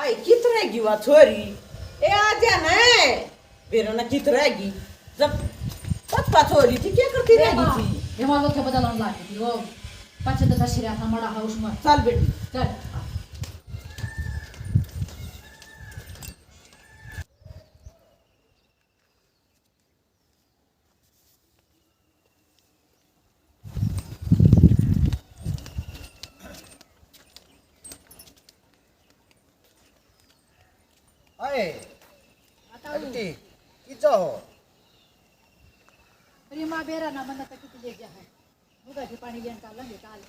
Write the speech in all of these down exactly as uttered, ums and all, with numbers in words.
आई कित रह गई वा छोरी? ए, आ जा ना। बेरा ना कित रह गई? जब पत पत हो रही थी, क्या करती रह गई थी? ये मां तो बदलन लाग गई वो। पाछे तो दस रिया था मड़ा हाउस में। चल बेटी। चल। आए। बताओ। आंटी, किजा हो? अरे माँ, बेरा ना मन तक कित ले गया है। मुगा से पानी लेन का लंगे काल।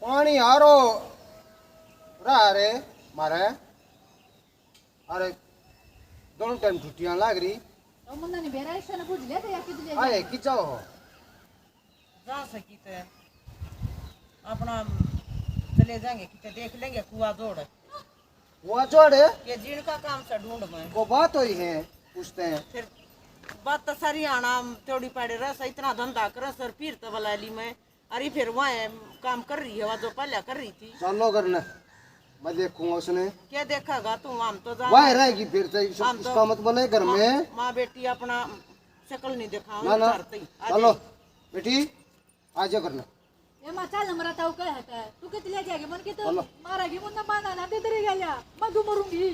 पानी हारो रहा रे मारे। अरे, दोनों टाइम छुट्टियां लाग रही। तो मुन्ना ने बेरा ऐसा ना बुझ ले तो या कित ले आए, जाए? की जाओ हो? जा सकी ते अपना चले जाएंगे, किते देख लेंगे कुआ जोड़। कुआ जोड़? ये जिनका काम से ढूंढ में। को बात हुई है, पूछते हैं। फिर बात तो सारी आना, थोड़ी पाड़े रह, इतना धंधा कर, सर, फिर तो बुला ली मैं। अरे फिर वह काम कर रही है, वह जो पहले कर रही थी। चलो करना, मैं देखूंगा उसने। क्या देखेगा तू? हम तो जा, वह रहेगी फिर तो, इस-, हम तो इसका मत बने घर माँ, में। माँ बेटी अपना शक्ल नहीं दिखाओ, ना, ना। चलो, बेटी, आ जाओ करना। ए माँ, चल, हमरा ताऊ कहे है, तू कित ले जाएगी? मन की तो चलो। मारेगी, मुन्ना बांधा ना दे तेरे गया, मैं क्यों मरूंगी?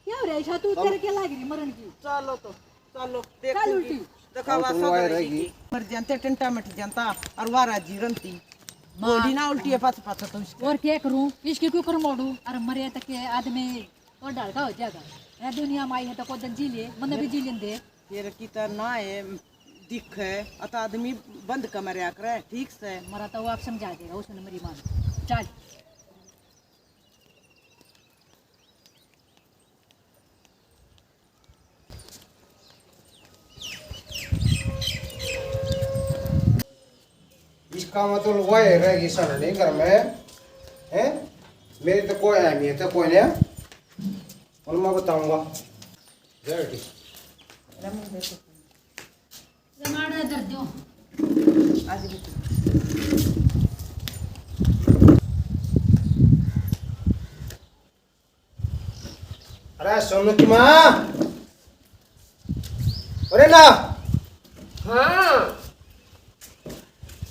क्या हो रहा है ईशा, तू चलो। तेरे के लाग रही मरण की? चलो तो, चलो, चल देखूंगी। उल्टी। दिखावा चलो, सब तुम रहेगी। मर जानते, टंटा मट जानता, और वा राजी रंती। माँ। बोली ना उल्टी है, पाछ पाछ तो इसके। और क्या करूं? इसके क्यों कर मोड़ू? और मरे तक के आदमी और ढाल का हो जाएगा। ए दुनिया में आई है तो को दिन जी ले, मन भी जी लेंदे। फिर की तो ना है, दिख है, अत आदमी बंद कमरिया करे, ठीक से। मरा तो वो आप समझा देगा, उसने मेरी माँ। चल। इसका मतलब वह है कि सर नहीं घर में, हैं? मेरी तो कोई अहमियत है कोई नहीं, और मैं बताऊंगा। जय बेटी। जमाड़ा धर दो। आज बेटी। अरे सोनू की माँ, अरे ना। हाँ।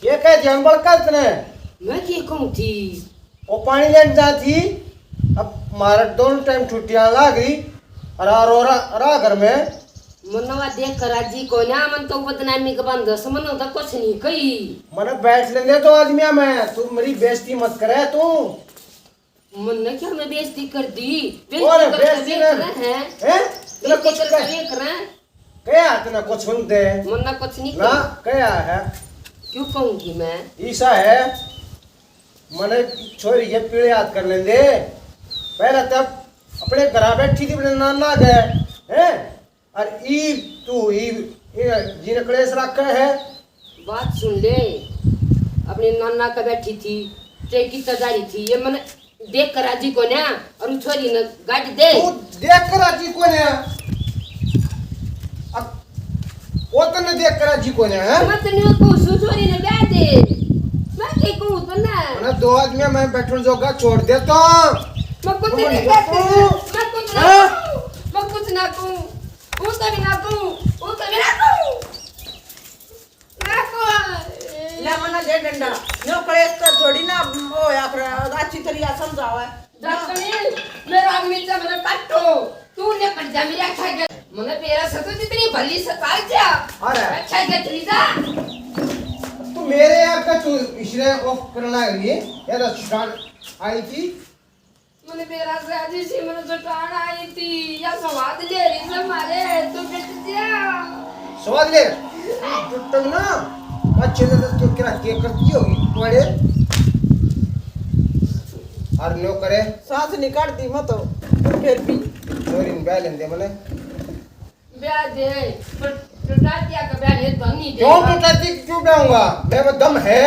ये कह ध्यान बड़का तने। मैं के कहूँ थी? वो पानी लेने जा थी। अब मारा दोनों टाइम छुट्टियां लाग रही। अरे रो रहा, रहा घर में। मनवा देख कर राजी कोन्या, मन तो बदनामी के बंद से, मन तो कुछ नहीं कही। मने बैठ लेने दो आदमिया में, तू मेरी बेइज्जती मत करे तू। मन्ने क्या मैं बेइज्जती कर दी? और बेइज्जती करके बेइज्जती देख ना। रहे हैं। हैं? तूने बेइज्जती कुछ करके कह-, देख रहे हैं। कहा तूने कुछ सुनते? मन्ने कुछ नहीं ना, कहा। कहा है। क्यों कहूंगी मैं? ईसा है, मने छोरी के पीले हाथ कर लेंदे। पहले तब अपने घर बैठी थी, अपने नाना गए, हैं? और ई तू ई, ई जिन कलेश रखे है। बात सुन ले, अपने नाना का बैठी थी, ते कितना जा रही थी, ये मन देख कर राजी कोन्या, और उ छोरी ने गाड़ी दे। तू देख कर राजी कोन्या? अब वो तन्ने देख कर राजी कोन्या, हैं? मैं तन्ने कहूँ सु छोरी ने ब्याह दे, मैं के कहूँ तन्ने? ना दो आदमी मैं बैठन जोगा छोड़ दे तो। मैं कुछ नहीं कहती, मैं कुछ ना कहूँ, मैं कुछ ना कहूँ। वो तो भी ना कहूँ, वो तो भी ना कहूँ। ना कहूँ। ले मना दे डंडा। न्यो कलेश तो थोड़ी ना होया फिर, अच्छी तरिया समझावे। डॉक्टरनी, मेरा आदमी तो मने काटो। तू ने कर जा मेरे अच्छा के। मने तेरा से तो जितनी भली सताल जा। अरे। अच्छा के चली जा। तू मेरे यहाँ का तू इसने ऑफ करना है ये। ये तो छुटान आई थी। मने बेरा से आज इसी मने चट्टान आई थी, या स्वाद ले रही से मारे, तू बिट जा। स्वाद ले? टूटन ना, अच्छे से तो किरा के करती होगी, तुम्हारे। और न्यो करे। सांस निकाल दी मैं तो, फिर भी। छोरी ने ब्याह लेंदे मने। ब्याह दे, पर टटातिया का ब्याह ये तो नहीं दे। क्यों टटाती क्यों ब्याहूंगा? मैं वो दम है,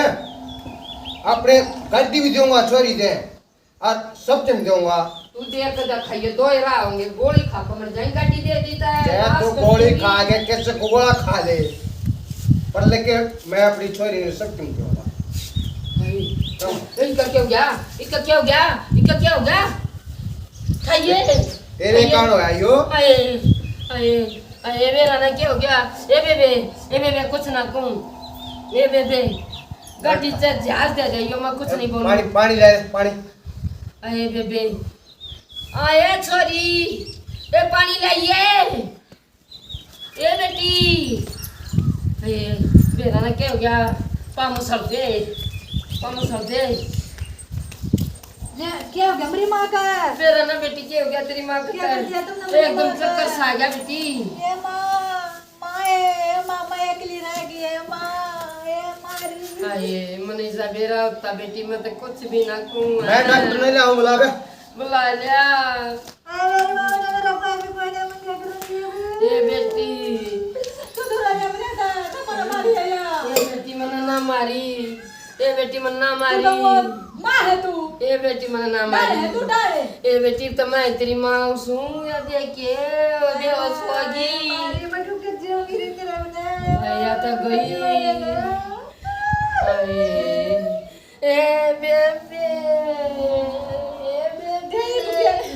अपने गाड़ी भी दूंगा छोरी दे। और सब जन दूंगा। तू देख के दिखाइए, दो ही राह होंगे, गोली खा के मर जाएंगे, गाड़ी दे दी तो है, जय लाश तू कर गोली देगी। खा के कैसे कुगड़ा खा ले, पर लेकिन मैं अपनी छोरी ने सब जन दूंगा। भाई, तो? ए, इनका क्या हो गया? इनका क्या हो गया? इनका क्या हो गया? ये तेरे कान होया यो। आए, आए, आए, बेरा ना क्या हो गया? ए बेबे, ए बेबे, कुछ ना कहूँ। ए बेबे, गाड़ी से जहाज दे दे, यो मैं कुछ नहीं बोलूँ। पानी, पानी ले, पानी। आए बेबे, आए छोरी, ए पानी लाइए। ए बेटी, ए, बेरा ना क्या हो गया? पामो सर दे, पामो सर दे। ले, क्या हो गया मेरी माँ का? बेरा ना बेटी, क्या हो गया तेरी माँ का? क्या कर दिया तुमने मेरी एकदम माँ का? चक्कर सा आ गया बेटी। ए माँ, माँ, ए, ए माँ, मैं अकेली रह गई, ए माँ, ए माँ रे। हाय, मने इसा बेरा होता बेटी, मैं तो कुछ भी ना कहूँ। मैं डॉक्टर नहीं लाऊं, बुला के। बुला लिया। ए बेटी। तू तो राजा बना था, तो मारा मारी आया। ए बेटी, मन्ने ना मारी। ए बेटी, मन्ने ना मारी। तू तो वो माँ है तू। ए बेटी, मन्ने ना मारी। डर है तू, डर है। ए बेटी, तो मैं तेरी माँ सूं, या देखिए, ओ बेहोश हो गई। मारी बटू के जियो गिरी तेरे ने। भैया तो गई। अरे। ए बेबे, ए बेबे।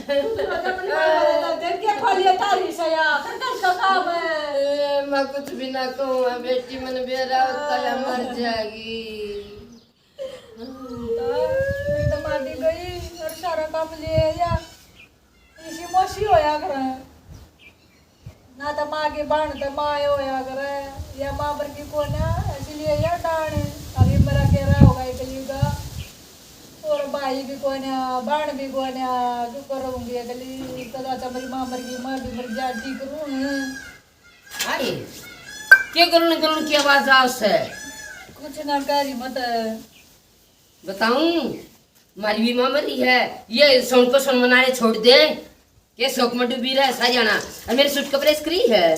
ए, तू तो राजा बन के मारा था, जब क्या खोलिए तारी से यार, कर कर का काम है। ए, मैं कुछ भी ना कहूँ, बेटी, मन बेरा होता है, मर जाएगी। तो, मैं तो मारी गई और सारा काम ले आया। इसी मौसी होया करे। ना तो माँ की बाण तो माँ ये होया करे, या माँ पर की कोन्या, इसलिए या डाण। अभी मेरा केरा होगा इकली का, और भाई भी कोन्या, बाण भी कोन्या, क्यों करूँगी अगली? तो अच्छा मेरी माँ मर गई, मैं भी मर जा, ठीक करूँ। अरे, के गलन गलन की आवाज आ से? कुछ ना करी मत। बताऊं, मारी भी माँ मरी है, ये सुन को सुन मनाए छोड़ दे। के शोक में डूबी रहे सारियाना, और मेरे सूट का प्रेस करी है।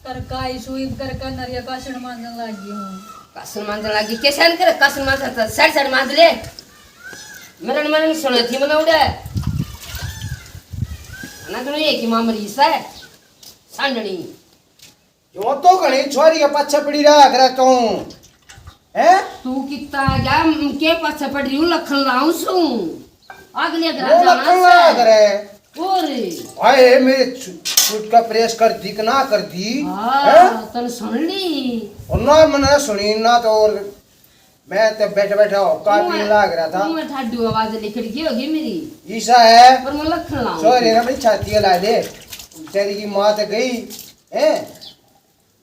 कर काई सुई कर का नरिया कासन मांजन लागी हूँ। कासन मांजन लागी, कैसे न करे कासन मांजता, सड़ सड़ मांज ले। मेरे मन में सुना थी मना उड़े। ना तो ये की माँ मरी सा है, सांडनी। यो तो घणी छोरी के पाछे पड़ी रहा करे तू, हैं? तू कितना जा के पाछे पड़ रही हूँ, लखन लाऊं सू। अगले घर वो जाना लखन लाया से। करे। और? हाय, मेरे छू-, छूट का प्रेस कर दी कि ना कर दी, हाँ, हैं? तन सुन ली। और ना मने सुनी ना तो और मैं तो बैठा बैठा होका पीने लाग रहा था। मुंह में ठाडू आवाज निकल गई होगी मेरी। ईसा है। पर मैं लखन लाऊं। छोरे ने अपनी छाती ला दे। तेरी की माँ तो गई, हैं?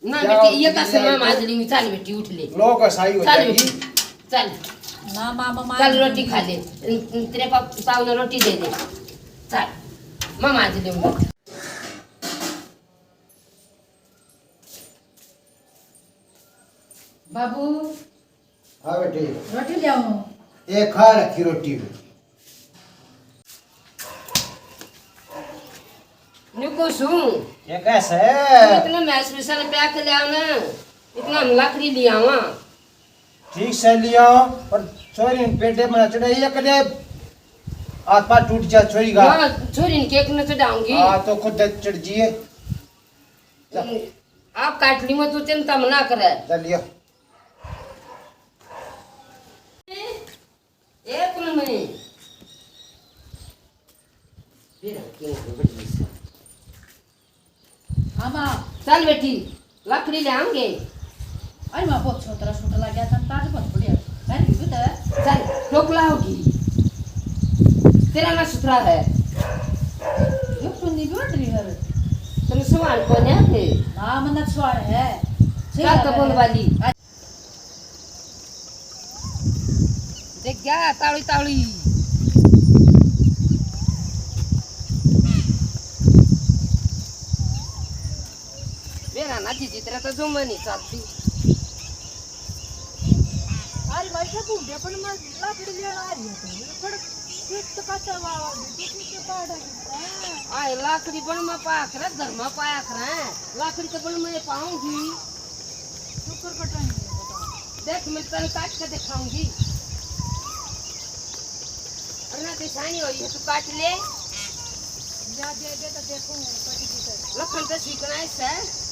ना बेटी, ये का समय माज लेंगे। चल बेटी, उठ ले। लोग कसाई हो जाएगी। चल बेटी, चल। ना मामा, चल रोटी खा ले। तेरे पापा ने रोटी दे दे। चल, मैं माज लूंगी। बाबू। हाँ बेटी। रोटी ले आओ। ये खा रखी रोटी भी। न्यू को सू। ये कैसे? तू इतना मैस मिसल प्या के ले आओ ना, इतना हम लकड़ी ले आवा। ठीक से ले आओ, पर छोरी ने पेटे में चढ़े, ये कदे हाथ पाँव टूट जा छोरी का। हाँ, छोरी ने केक न चढ़ाऊंगी। हाँ, तो खुद चढ़ जिए। आप काट ली, मैं तू चिंता मना करे। चलिए। ए कुलमणि, फिर क्यों बड़ी सा? हाँ माँ। चल बेटी, लकड़ी ले आएंगे। अरे माँ, बहुत छोतरा सूट लग गया था, ताज बहुत बढ़िया। पहन के भी तो है। चल, टोकला होगी। तेरा ना सुथरा है। यो तो नहीं बैठ रही है। तुम सवाल को नहीं आते? हाँ, मन्ना सवाल है। चल, तो बोल वाली। देख गया, तावड़ी, तावड़ी। मेरा ना जी, जितने तो जुम्मे नहीं चलती। अरे भाई, सब भूंडे अपन में लाकड़ी लेना आ रही है तो, पर एक तो काचा वाला, दूसरी तो काट है। आए लाकड़ी बन में पाया करे, घर में पाया करे। लाकड़ी तो बन में पाऊंगी। शुक्र कटाएंगे। देख, मैं तेरे काट के दिखाऊंगी। अरे ना, दिसानी हो रही है, तू काट ले। जा, दे दे तो देखो, कटी की तरह। लखन तो सीखना है सर।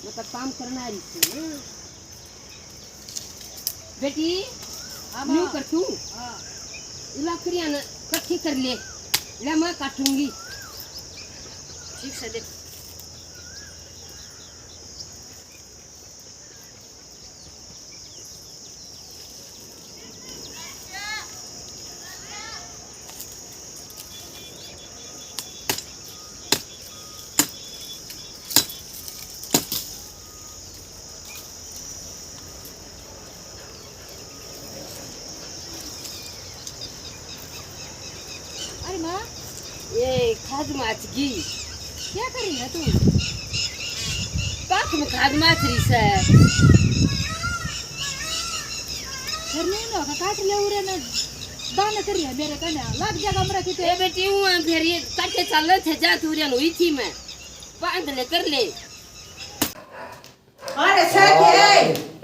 मैं तो काम करना है इससे। बेटी, हाँ, न्यू माँ। कर तू। हाँ। लकड़ियाँ न इकट्ठी कर ले, ले मैं काटूंगी। ठीक से देख। अरे माँ, ये खाद माच गई। क्या कर रही है तू? पाख में खाद माच रही से। फिर नहीं ना होगा, काट ले उरे ना, दान कर रही है मेरे कने, लग जाएगा हमरा किते। ए बेटी, हूँ फिर ये काटे चल थे, जा तू रे हुई थी मैं, बांध ले, कर ले। अरे सर, के है?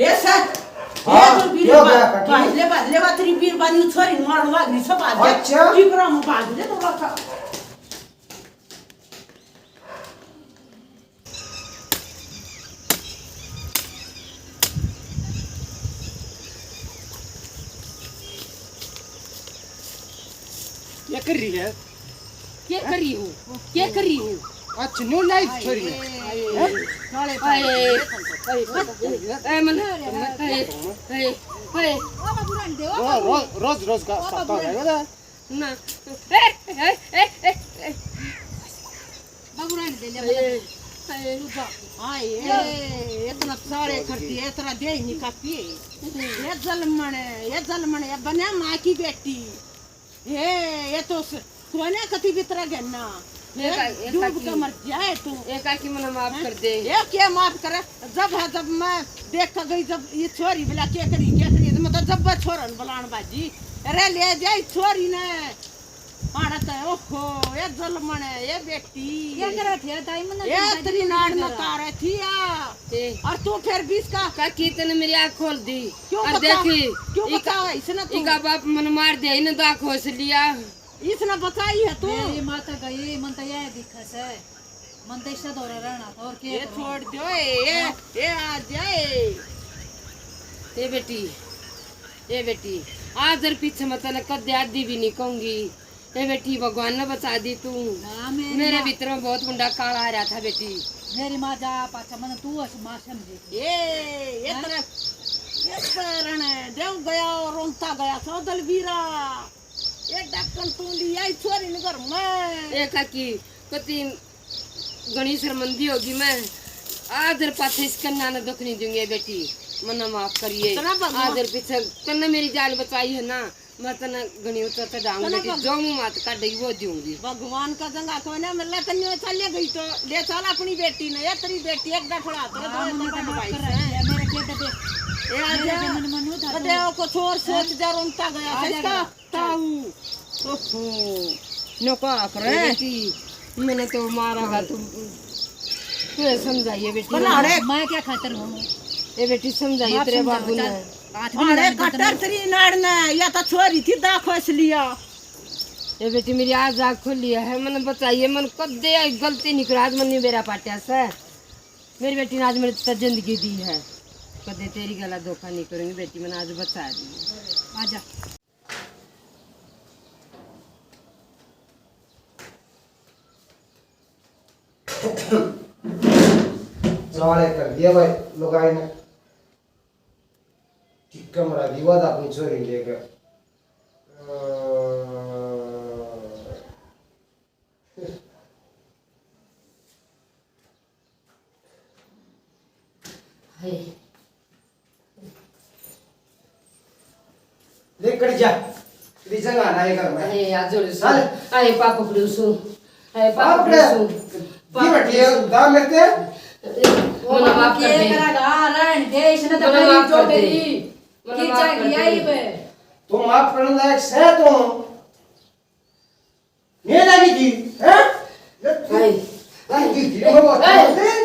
ए सर, हाँ, ये तो बीर क्या बा-, हो गया, काकी? बाज ले, बाज ले, बात री बीर बानी छोरी मार वाग नहीं सब बाज ले। अच्छा। की करा हम बाज ले थोड़ा सा। क्या कर रही है? क्या कर रही हूँ? क्या कर रही हूँ? अच्छा, न्यू लाइफ छोरी है। हैं? काले हाय, हाय, हाय, ए, मन, हाय, हाय, हाय। रो-, रो-, रोज, रोज का बाबा साता बुरा। रहेगा ना। ना। ए, ए, ए, ए, ए। बाबू रहने दे, ले, ए, ए। तू जा। हाय, ए, इतना सारे करती है, इतना दे ही नहीं खाती है। ये जलमण है, ये जलमण है, बने माँ की बेटी। ए, ये तो स-, सोने कति भी तरह गन्ना। ये ए, का-, ये डूब काकी, के मर जाए तू। ये काकी, मने माफ हैं? कर दे। ये क्या माफ करे? जब है, जब मैं देख के गई, जब ये छोरी बोला, "क्या करी, क्या करी?" तो मैं तो जब छोरन बुलान बाजी। अरे, ले जाए छोरी ने। मारा तो, ओहो, ये जलमण है, ये बेटी। क्या करा थे, ताई? मन्ने ये तो तेरी नाड़ में तारे थी या। ए। और तू फिर भी इसका काकी, तने मेरी आँख खोल दी। क्यों और बचा-, देखी, क्यों इका, बचावा इसने तू? इका बाप मन मार दिया, इन्हें तो आँख खोस लिया। इसने बचाई है तू। मेरी माता गई, मन तो यह दिखा से। मन तो इससे दौरा रहना था, और क्या ये करूँ? छोड़ दो, ए, ए, हाँ। ए, आ जाए। ए बेटी, ए बेटी, आज और पीछे मैं तने कदे आधी भी नहीं कहूंगी। ए बेटी, भगवान ने बचा दी तू। हाँ, मेरी मेरे माँ भीतर में बहुत मुंडा काला आ रहा था बेटी। मेरी माँ जा पाछा, मन तू अस माँ समझे। ए, ये हाँ? तरह, ये तरह देव गया और रोंता गया सौदल बीरा। ये डक्कन तू ली आई छोरी ने घर में। ए काकी, कती घणी शर्मंदी होगी मैं। आदर पाछे इस कन्या ने दुख नहीं दूंगी बेटी, मन्ना माफ करिए। इतना भगवान आदर पीछे तन्ने मेरी जान बचाई है ना, मैं तन्ने घणी ऊंचा चढ़ाऊंगी इतना बेटी, भग- जो मुंह मात काढेगी वो दूंगी। भगवान का जंगा कोई ना मिलना, तन्ने चले गई तो ले चल अपनी बेटी ने, ये तेरी बेटी एक दफड़ा तो हाँ, दो मन्ने तो माफ भाई कर से। रखी है, मेरे के दे। ए, आ मेरे जा। के मन मनु था तो। कदे को छोर सोच जा, रोंता गया आ था जा इसका। गया। ताऊ। ओहो, नो का करे? ए बेटी, मैंने तो मारा है, तू, तू समझाइए बेटी। भला रे। मैं क्या खातर हूँ? ए बेटी, समझाइए माफ तेरे समझाओ, बाबू ने। चल, हाथ में अरे, डाल दे कटर तूने। तेरी नाड़ ने, या तो छोरी थी, दा खोस लिया। ए बेटी, मेरी आज आँख खुली है, मैंने बचाइए, मन कदे गलती नहीं करा, आज मन नहीं बेरा पाटिया से। मेरी बेटी ने आज मेरी तो जिंदगी दी है, कदे तेरी गला धोखा नहीं करूँगी बेटी, मैंने आज बचा दी। आजा। चाले कर दिया भाई लुगाई ने, टिक्का मरा दिवा था अपनी छोरी लेकर। हाय। ले कट जा। तेरी जगह ना ये घर में। अरे यार, जोर से। चल। अरे पाप पकड़ू सु। अरे पाप पाप पकड़ू सु। ये पाप बटिया पकड़ू सु। दाम लेते हैं। अरे, वो मना माफ कर दे। करेगा, रहन दे, इसने तो मना माफ कर दे। मना माफ कर दे। तू माफ करने लायक सै तू। ये लगी थी, हैं? ले तू, हाय। तू की थी, वो हाय। हैं?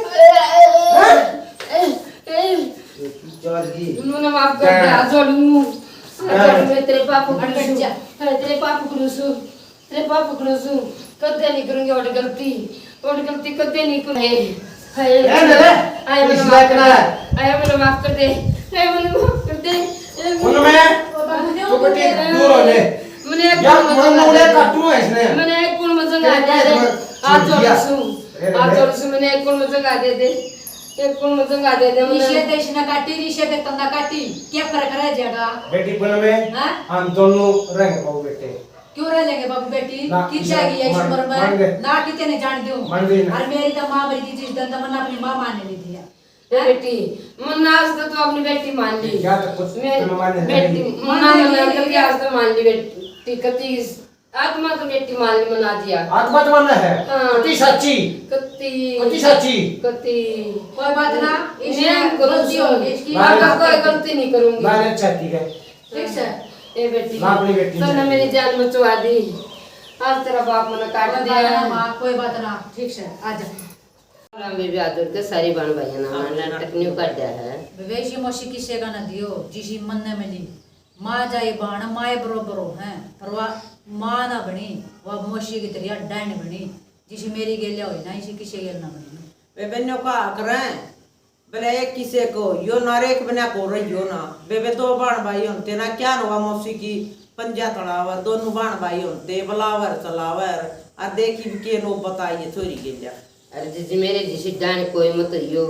ये तू चल गई। उन्होंने माफ कर दिया, हाँ। जोड़ू। हाँ। मैं तेरे पाप पकड़ू सु। हाय, तेरे पाप पकड़ू सु। तेरे पाप पकड़ू सु। कदे नहीं करूंगी और गलती। और गलती कदे नहीं करूंगी। हाय। हाय। ए, ले, ले। हाय, तू मैंने इस माफ लायक कर ना दे। है। हाय, मैंने माफ कर दे। हाय, मैंने माफ कर दे। सुन मैं, तू बेटी दूर हो ले। मैंने एक यार, कुण मजंगा दे दे। काटू है इसने। मैंने एक कुण मजंगा दे दे। हाथ जोड़ सू, हाथ जोड़ सू, मैंने एक कुण मजंगा दे दे। एक कुण मजंगा दे दे मैंने। ईशे ते इसने काटी, ईशे ते तंदा काटी। क्या फर्क रह जाएगा? बेटी बन में हाँ? हम दोनों रहेंगे बाबू बेटे। क्यों रह लेंगे बाबू बेटी? ना, कित जाएगी ये इस उम्र में? ना कितने जान दूं? और मेरी तो माँ मर गई जिस दिन, तो मैंने अपनी माँ मानने नहीं दिया। ए बेटी, मन्ना आज तो तू अपनी बेटी मान ली। या तो कुछ मैं तन्ने मान्य बेटी, नहीं। मन्ना, मन्ना करके आज तो मान ली बेटी। कती आत्मा तो बेटी मान ली, मना दिया। आत्मा तो मान्य है। हाँ। कती साची। कती। कती साची। कती। कोई बात ना, मैं इसमें करूँ गलती होगी इसकी। मैं आपका कोई गलती नहीं करूँगी। मैं अच्छा ठीक है। ठीक है। ए बेटी, लापड़ी बेटी तन्ने मेरी जान बचवा दी। आज तेरा बाप मना काट दिया। कोई बात ना, ठीक है, आजा। राम भी ब्याह जोड़ के सारी बहन भाइयों ने नाटक न्यू काटा है। बेबे, इसी मौसी किसे का ना दियो, जिसी मन ने मिली। माँ जाए बाण माए बरोबर हो हैं, पर वा माँ ना बनी, वा मौसी की तरिया डाइन बनी। जिसी मेरी गेलिया होई ना, इसी किसे गेल ना बनी। बेबे, न्यू कहा करें, भले एक किसे को यो ना रेख बना को रहियो ना। बेबे, दो बाण भाई होते ना, क्या नवा मौसी की पंजा तड़ावर, दोनों बाण भाई होते, बलावर चलावर, और देखी भी के नो बताइए छोरी गेलिया। अरे जीजी, मेरे जिसी डाइन कोई मत रियो,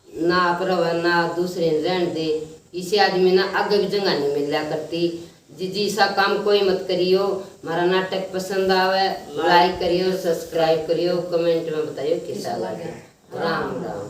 ना आप रहो, ना दूसरे ने रहन दे। इसी आदमी ना आगे भी जगह नहीं मिल लिया करती। जीजी, ऐसा काम कोई मत करियो। हमारा नाटक पसंद आवे, like करियो, subscribe करियो, comment में बताइयो कैसा लगे। राम राम।